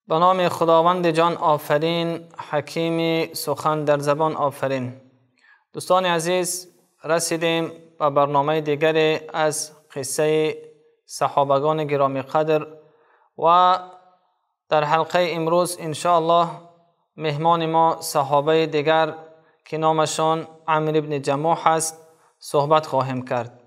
به نام خداوند جان آفرین، حکیم سخن در زبان آفرین. دوستان عزیز، رسیدیم به برنامه دیگری از قصه صحابگان گرامی قدر و در حلقه امروز انشاءالله مهمان ما صحابه دیگر که نامشان عمرو بن جموح است صحبت خواهیم کرد.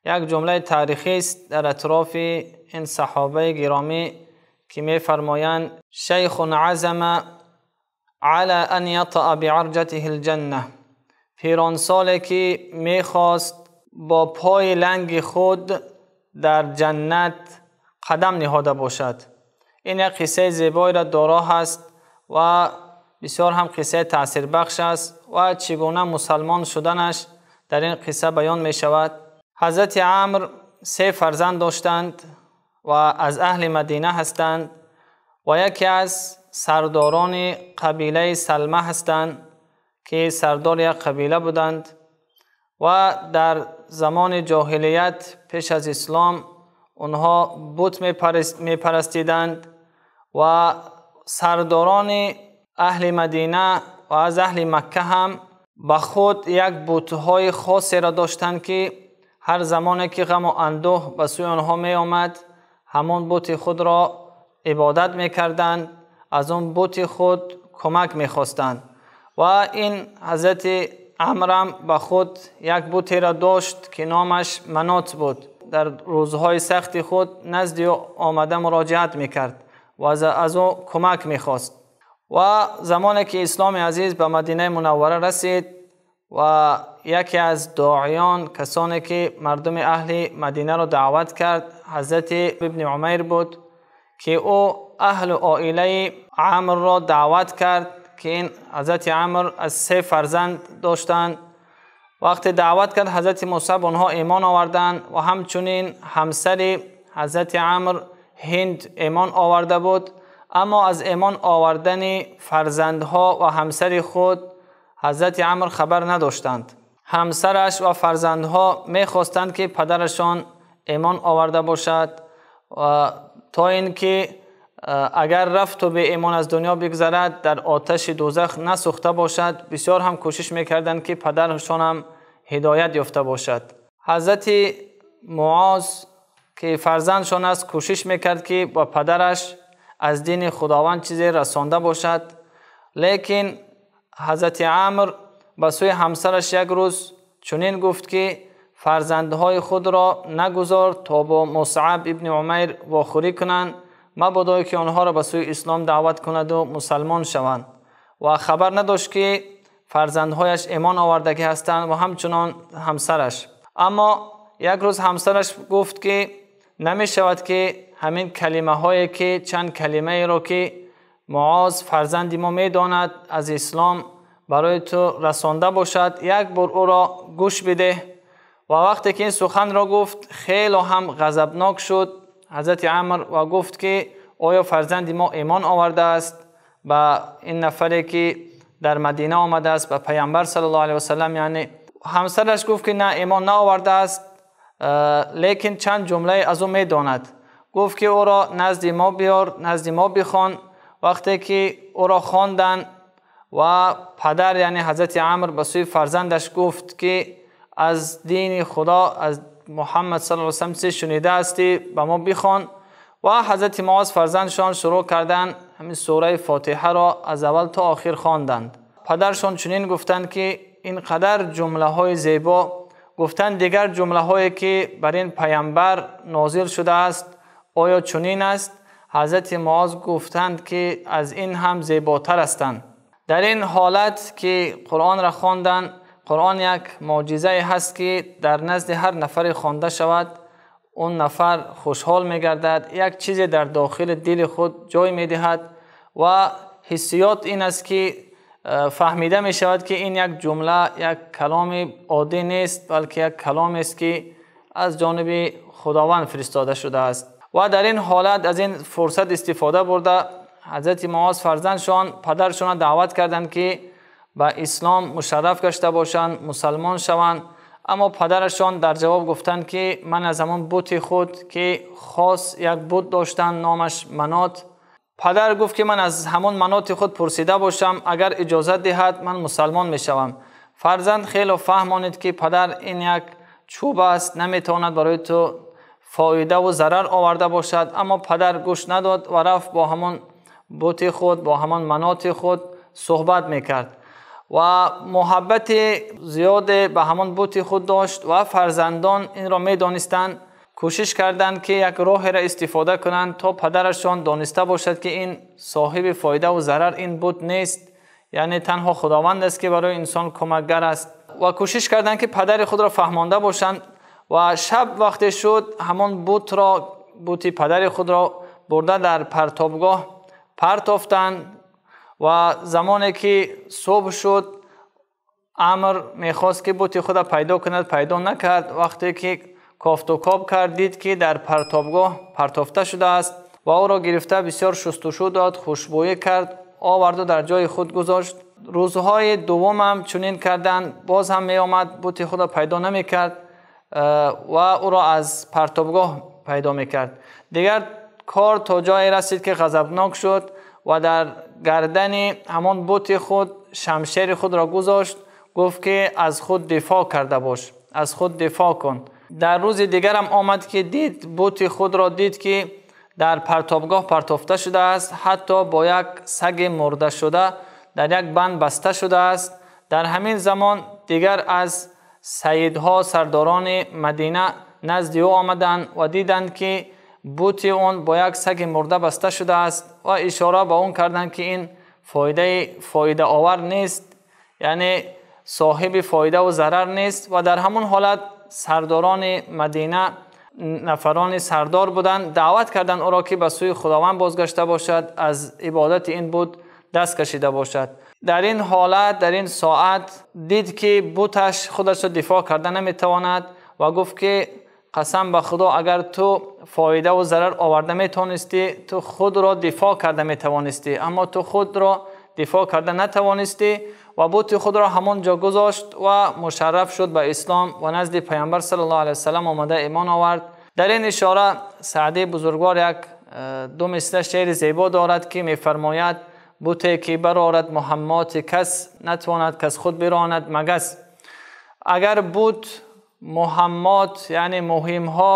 یک جمله تاریخی است در اطراف این صحابه گرامی که می فرمایند شیخ عزم علی ان یطأ بعرجته الجنه. پیرانسالی که می خواست با پای لنگ خود در جنت قدم نهاده باشد. این یک قصه زیبایی را دارا هست و بسیار هم قصه تأثیر بخش است و چگونه مسلمان شدنش در این قصه بیان می شود. حضرت عمرو سه فرزند داشتند و از اهل مدینه هستند و یکی از سرداران قبیله سلمه هستند که سردار یک قبیله بودند و در زمان جاهلیت پیش از اسلام آنها بت می پرستیدند و سرداران اهل مدینه و از اهل مکه هم به خود یک بت‌های خاصی را داشتند که هر زمانی که غم و اندوه به سوی آنها می آمد همان بت خود را عبادت می کردند، از آن بت خود کمک می خواستند. و این حضرت عمرو به خود یک بتی را داشت که نامش منات بود. در روزهای سخت خود نزد او آمده مراجعت می کرد و از او کمک می خواست. و زمانی که اسلام عزیز به مدینه منوره رسید و یکی از داعیان، کسانی که مردم اهل مدینه را دعوت کرد، حضرت ابن عمیر بود که او اهل عائله عمرو را دعوت کرد که این حضرت عمرو از سه فرزند داشتند. وقتی دعوت کرد حضرت مصعب آنها ایمان آوردند و همچنین همسر حضرت عمرو هند ایمان آورده بود، اما از ایمان آوردن فرزندها و همسر خود حضرت عمرو خبر نداشتند. همسرش و فرزندها میخواستند که پدرشان ایمان آورده باشد و تا اینکه اگر رفت و به ایمان از دنیا بگذرد در آتش دوزخ نسوخته باشد. بسیار هم کوشش میکردند که پدرشان هم هدایت یافته باشد. حضرت معاذ که فرزندشان است کوشش میکرد که با پدرش از دین خداوند چیزی رسانده باشد، لیکن حضرت عمرو به سوی همسرش یک روز چنین گفت که فرزندهای خود را نگذار تا با مصعب ابن عمیر واخوری کنند، مبادا که آنها را به سوی اسلام دعوت کند و مسلمان شوند. و خبر نداشت که فرزندهایش ایمان آوردگی هستند و همچنان همسرش. اما یک روز همسرش گفت که نمی شود که همین کلمه هایی که چند کلمه ای را که معاذ فرزند ما می داند از اسلام برای تو رسانده باشد، یک بار او را گوش بده. و وقتی که این سخن را گفت خیلی هم غضبناک شد حضرت عمرو و گفت که آیا فرزند ما ایمان آورده است به این نفری که در مدینه آمده است، به پیامبر صلی الله علیه و سلم؟ یعنی همسرش گفت که نه، ایمان نآورده است، لیکن چند جمله از او می داند. گفت که او را نزد ما بیار، نزد ما بخوان. وقتی که او را خواندند و پدر یعنی حضرت عمرو به سوی فرزندش گفت که از دین خدا، از محمد صلی الله علیه و سلم چه شنیده هستی به ما بخوان. و حضرت معاذ فرزندشان شروع کردند همین سوره فاتحه را از اول تا آخر خواندند. پدرشان چنین گفتند که اینقدر جمله های زیبا گفتند، دیگر جمله هایی که بر این پیامبر نازل شده است آیا چنین است؟ حضرت معاذ گفتند که از این هم زیباتر هستند. در این حالت که قرآن را خواندند، قرآن یک معجزه هست که در نزد هر نفر خوانده شود اون نفر خوشحال میگردد، یک چیزی در داخل دل خود جای میدهد و حسیات این است که فهمیده می شود که این یک جمله، یک کلام عادی نیست، بلکه یک کلام است که از جانب خداوند فرستاده شده است. و در این حالت از این فرصت استفاده برده حضرت معاذ فرزندشان پدرشان دعوت کردند که به اسلام مشرف گشته باشند، مسلمان شوند. اما پدرشان در جواب گفتند که من از همان بت خود که خاص یک بت داشتند نامش منات، Падар гуфт ки ман аз ҳамон маноти худ пурсида бошам, агар иҷозат диҳад ман мусалмон мешавам. Фарзанд хеле фаҳмонид ки падар ин як чӯб аст, наметавонад барои ту фоида ва зарар оварда бошад. Аммо падар гӯш надод ва рафт бо ҳамон бути худ, бо ҳамон маноти худ суҳбат мекард ва муҳаббати зиёде ба ҳамон бути худ дошт ва фарзандон инро медонистанд. Кӯшиш карданд ки як роҳеро истифода кунанд то падарашон дониста бошад ки ин соҳиби фоида ва зарар ин бут нест, яъне танҳо Худованд аст ки барои инсон кӯмакгар аст. Ва кӯшиш карданд ки падари худро фаҳмонда бошанд ва шаб вақте шуд ҳамон бутро, бути падари худро бурда дар партобгоҳ партофтанд ва замоне ки субҳ шуд Амр мехост ки бути худро пайдо кунад, пайдо накард. Вақте ки кофту коб кард дид ки дар партобгоҳ партофта шудааст ва ӯро гирифта бисёр шустушу дод, хушбӯӣ кард, оварду дар ҷои худ гузошт. Рӯзҳои дуввум ҳам чунин карданд, боз ҳам меомад, бути худро пайдо намекард ва ӯро аз партобгоҳ пайдо мекард. Дигар кор то ҷое расид ки ғазабнок шуд ва дар гардани ҳамон бути худ шамшери худро гузошт, гуфт ки аз худ дифоъ карда бош, аз худ дифоъ кун. Дар рӯзи дигарам омад ки дид бути худро, дид ки дар партобгоҳ партофта шудааст, ҳатто бо як саги мурда шуда дар як банд баста шудааст. Дар ҳамин замон дигар аз саидҳо, сардорони Мадина назди ӯ омаданд ва диданд ки бути он бо як саги мурда баста шудааст ва ишора ба он карданд ки ин фоидаовар нест, яъне соҳиби фоида ва зарар нест. Ва дар ҳамон ҳолат сардорони Мадина, нафарони сардор буданд, даъват карданд ӯро ки ба сӯи Худованд бозгашта бошад, аз ибодати ин бут даст кашида бошад. Дар ин ҳолат, дар ин соат дид ки буташ худашро дифоъ карда наметавонад ва гуфт ки қасам ба Худо, агар ту фоида ва зарар оварда метавонистӣ, ту худро дифоъ карда метавонистӣ, аммо ту худро дифоъ карда натавонистӣ. Ва бути худро ҳамон ҷо гузошт ва мушарраф шуд ба ислом ва назди Паёмбар саллаллоҳу алайҳи васаллам омада имон овард. Дар ин ишора Саъдии бузургвор як ду мисра шеъри зебо дорад ки мефармояд: буте ки барорад муҳаммоти кас, натавонад кас худ биронад магас. Агар бут муҳаммот, яъне муҳимҳо,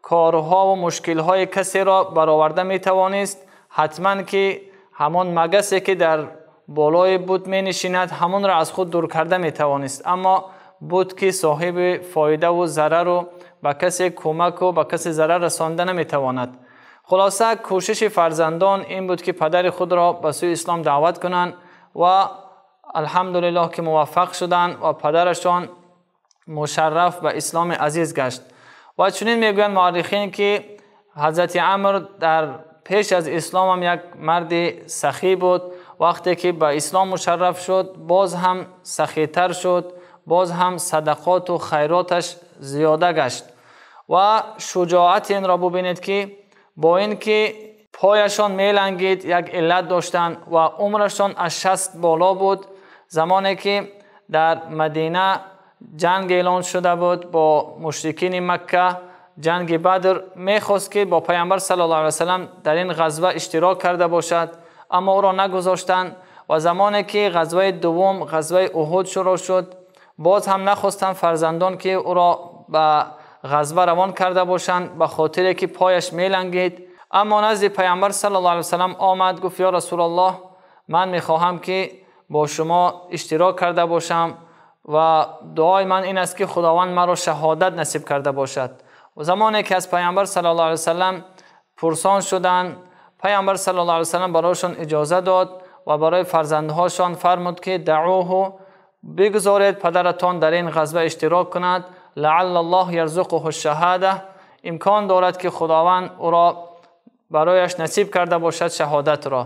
корҳо ва мушкилҳои касеро бароварда метавонист, ҳатман ки ҳамон магасе ки дар болои бут менишинад ҳамонро аз худ дур карда метавонист. Аммо бут ки соҳиби фоида ва зарару ба касе кӯмаку ба касе зарар расонда наметавонад. Хулоса кӯшиши фарзандон ин буд ки падари худро ба сӯи ислом даъват кунанд ва алҳамдулиллоҳ ки муваффақ шуданд ва падарашон мушарраф ба исломи азиз гашт. Ва чунин мегӯянд муаррихин ки ҳазрати Амр дар пеш аз ислом ҳам як марди сахӣ буд. Вақте ки ба ислом мушарраф шуд боз ҳам сахитар шуд, боз ҳам садақоту хайроташ зиёда гашт. Ва шуҷоати инро бубинед ки бо ин ки пояшон мелангид, як иллат доштанд ва умрашон аз 60 боло буд. Замоне ки дар Мадина ҷанг эълон шуда буд бо мушрикини Макка, ҷанги Бадр, мехост ки бо Паёмбар саллаллоҳу алайҳи васаллам дар ин ғазва иштирок карда бошад, аммо ӯро нагузоштанд. Ва замоне ки ғазваи дуввум, ғазваи Уҳуд шурӯъ шуд, боз ҳам нахостанд фарзандон ки ӯро ба ғазва равон карда бошанд, ба хотире ки пояш мелангид. Аммо назди Паёмбар саллаллоҳу алайҳи васаллам омад, гуфт: ё Расулуллоҳ, ман мехоҳам ки бо шумо иштирок карда бошам ва дуои ман ин аст ки Худованд маро шаҳодат насиб карда бошад. Замоне ки аз Паёмбар саллаллоҳу алайҳи васаллам пурсон шуданд, Паёмбар саллаллоҳу алайҳи васаллам барояшон иҷоза дод ва барои фарзандҳошон фармуд ки даъуҳу, бигузоред падаратон дар ин ғазва иштирок кунад, лаалла аллоҳ ярзуқуҳу шаҳода, имкон дорад ки Худованд ӯро барояш насиб карда бошад шаҳодатро.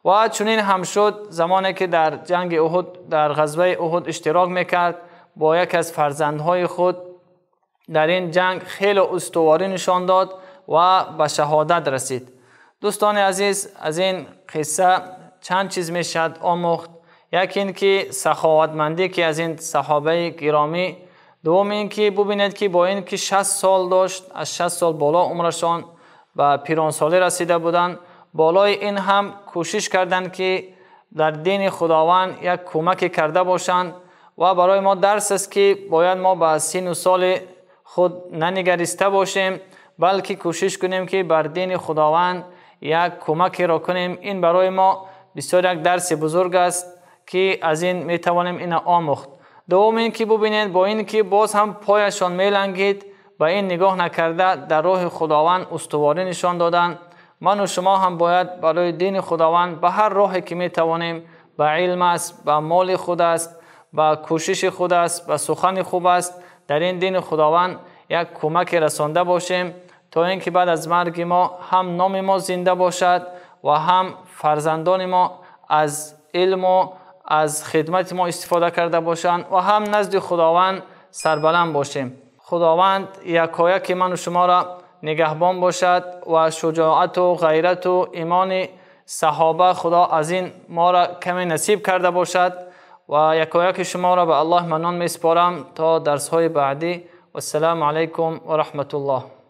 Ва чунин ҳам шуд. Замоне ки дар ҷанги Уҳуд, дар ғазваи Уҳуд иштирок мекард бо яке аз фарзандҳои худ, дар ин ҷанг хеле устуворӣ нишон дод ва ба шаҳодат расид. Дӯстони азиз, аз ин қисса чанд чиз мешавад омӯхт. Яке ин ки саховатмандӣ ки аз ин саҳобаи гиромӣ, дуввум ин ки бубинед ки бо ин ки 60 сол дошт, аз 60 сол боло умрашон ба пиронсолӣ расида буданд, بالای این هم کوشش کردند که در دین خداوند یک کمک کرده باشند و برای ما درس است که باید ما به سن و سال خود ننگریسته باشیم، بلکه کوشش کنیم که بر دین خداوند یک کمک را کنیم. این برای ما بسیار یک درس بزرگ است که از این می توانیم این آموخت. دوم این که ببینید با این که باز هم پایشان میلنگید، به این نگاه نکرده در راه خداوند استواری نشان دادن. من و شما هم باید برای دین خداوند به هر راهی که می توانیم، به علم است، به مال خود است، به کوشش خود است، به سخن خوب است، در این دین خداوند یک کمک رسانده باشیم تا اینکه بعد از مرگ ما هم نام ما زنده باشد و هم فرزندان ما از علم و از خدمت ما استفاده کرده باشند و هم نزد خداوند سربلند باشیم. خداوند یکایک من و شما را نگهبان باشد و شجاعت و غیرت و ایمان صحابه خدا از این ما را کمی نصیب کرده باشد و یکایک شما را به الله منان می سپارم تا درس های بعدی. و السلام علیکم و رحمت الله.